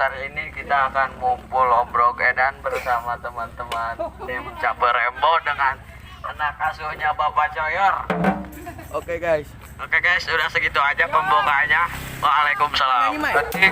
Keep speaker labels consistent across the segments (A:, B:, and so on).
A: Pasar ini kita akan ngumpul obrok edan bersama teman-teman tim Caper Rembo dengan anak asuhnya Bapak Coyor.
B: Oke guys.
A: Oke guys, udah segitu aja pembukaannya. Waalaikumsalam.
B: Bang, bang.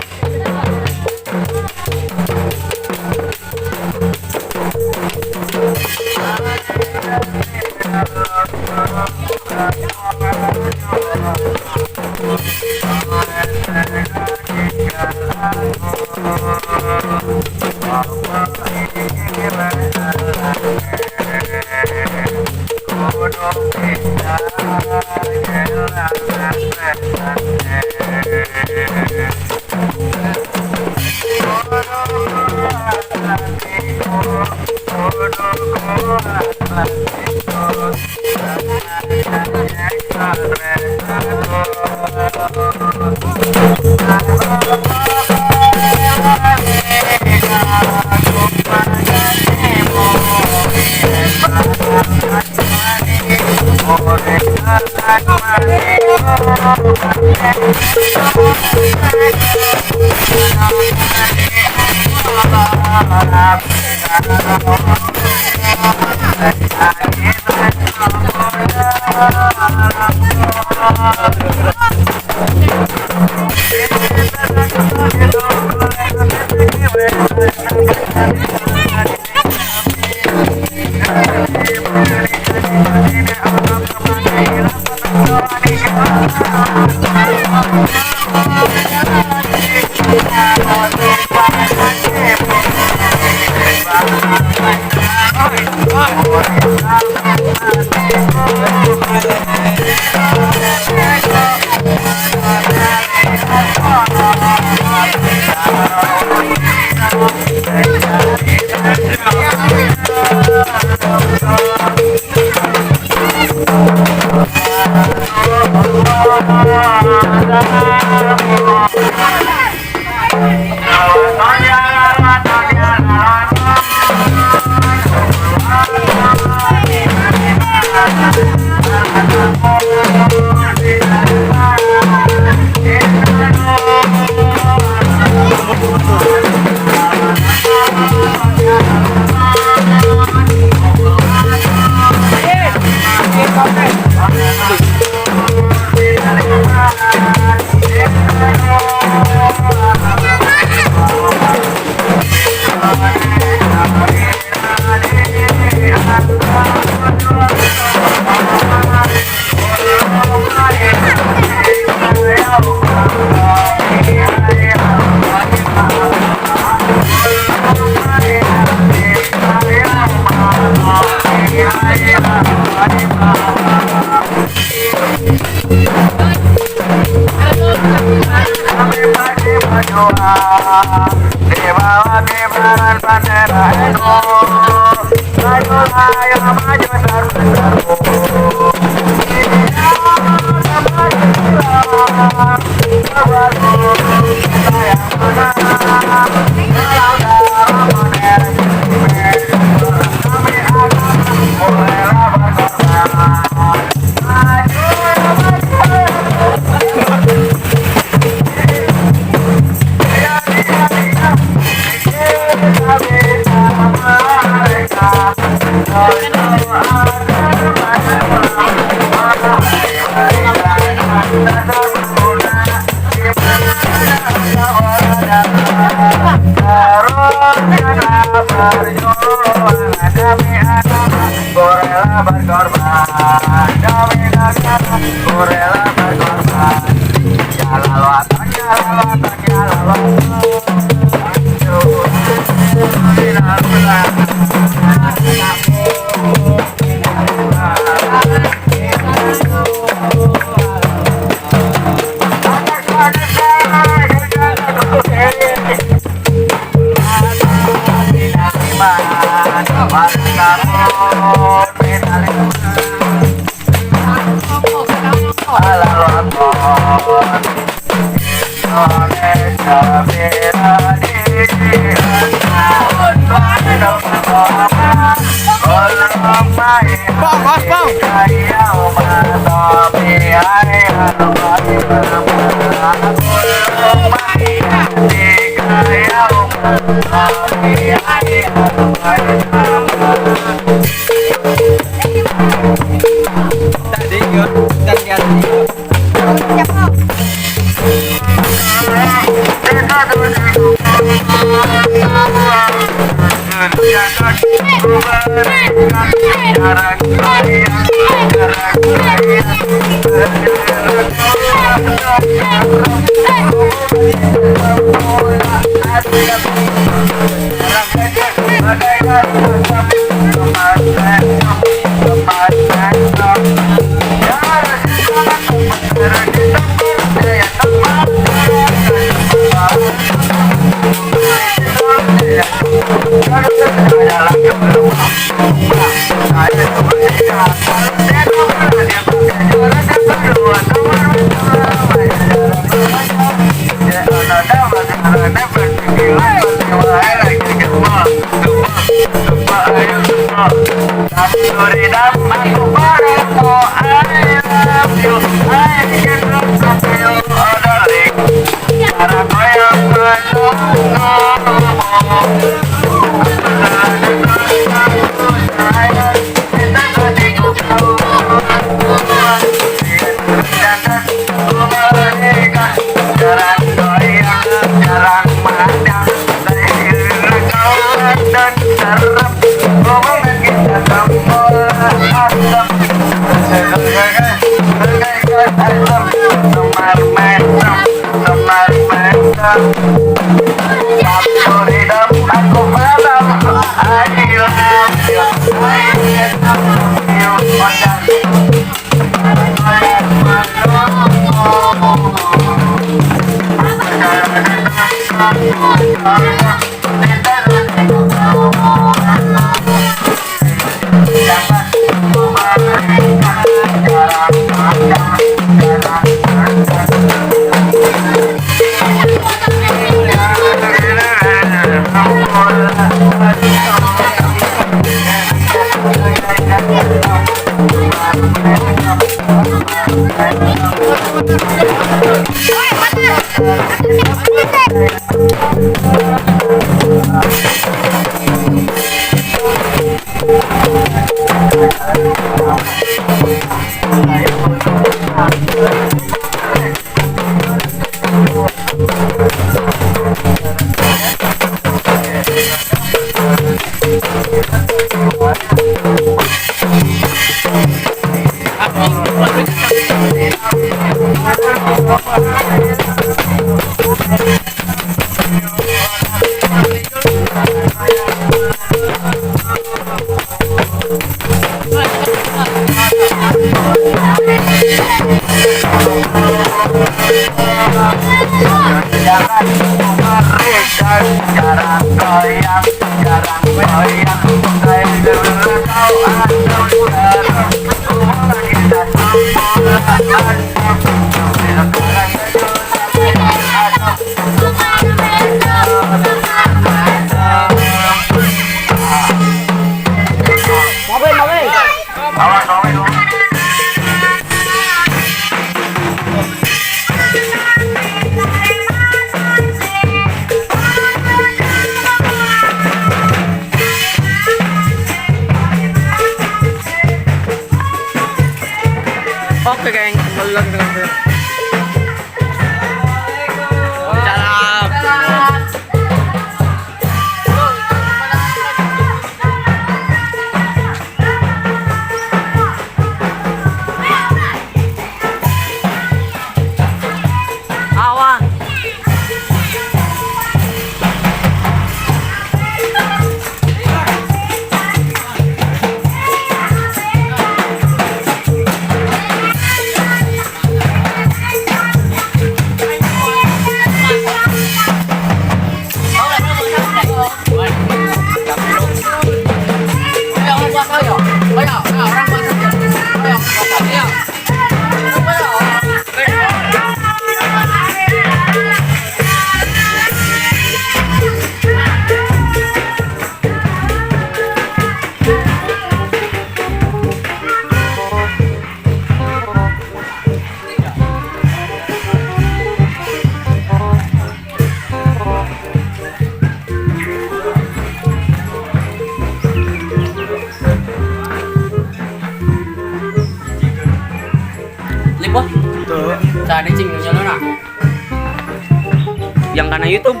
A: Kana YouTube.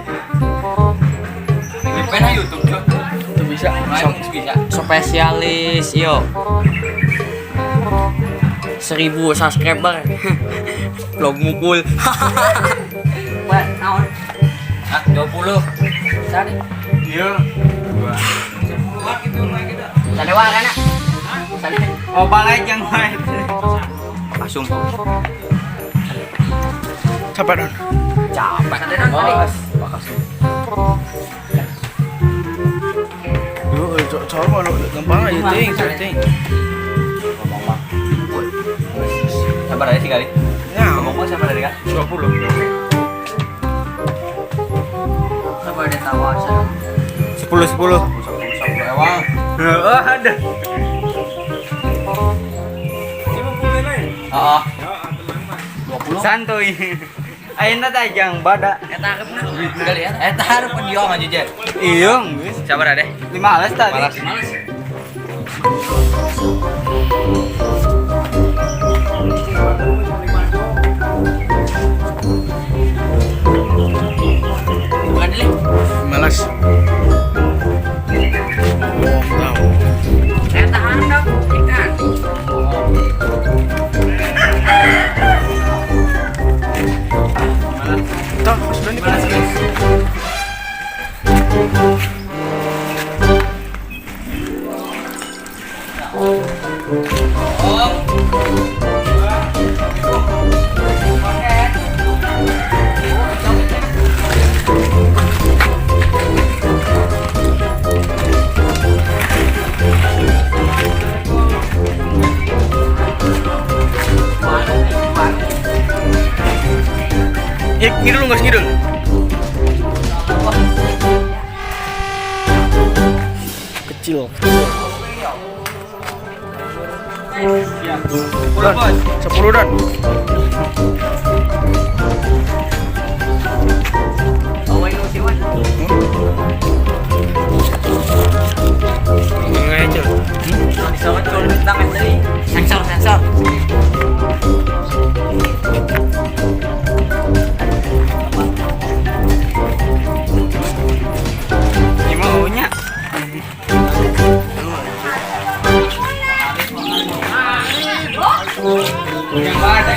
B: Pena YouTube tuh. Itu bisa. Bisa.
A: Spesialis yo. 1000 subscriber. Vlog mukul. Wah, naon?
B: Ah, 20.
A: Sari.
B: Iya. 10-an gitu mah kita.
A: Sari wae kana. Sari.
B: Oh, balik yang main. Langsung.
C: Capek Don.
A: Capek.
B: Bos, makasih.
C: Yo, cowok mah gampang aja ting, ting.
B: Ngomong mah. Sabar aja sih kali.
C: Ya,
B: Ngomong mah sabar aja kan?
C: 20.
A: Sabar deh tawa.
C: 10 10.
B: 10 ewang.
C: Heeh, ada.
B: Heeh. 20.
D: Santuy. Ayeuna teh jang bada.
A: Eta hareup
B: Kali ya. Eta hareup dia mah jujur.
D: Iya, geus.
B: Sabar deh.
D: 15 tadi.
B: Malas.
A: Males. Bukan dulu.
C: Malas. Oh, tahu.
A: Eta hareup ikan.
C: Toh, sudah nih.
B: Malas guys. Om.
C: Ya, ngidul enggak ngidul. Kecil.
B: Don,
C: 10 Don.
A: Oh, ini siwan.
C: Ngecil.
A: Sensor, sensor.
D: Gimana nya?
B: Yang bada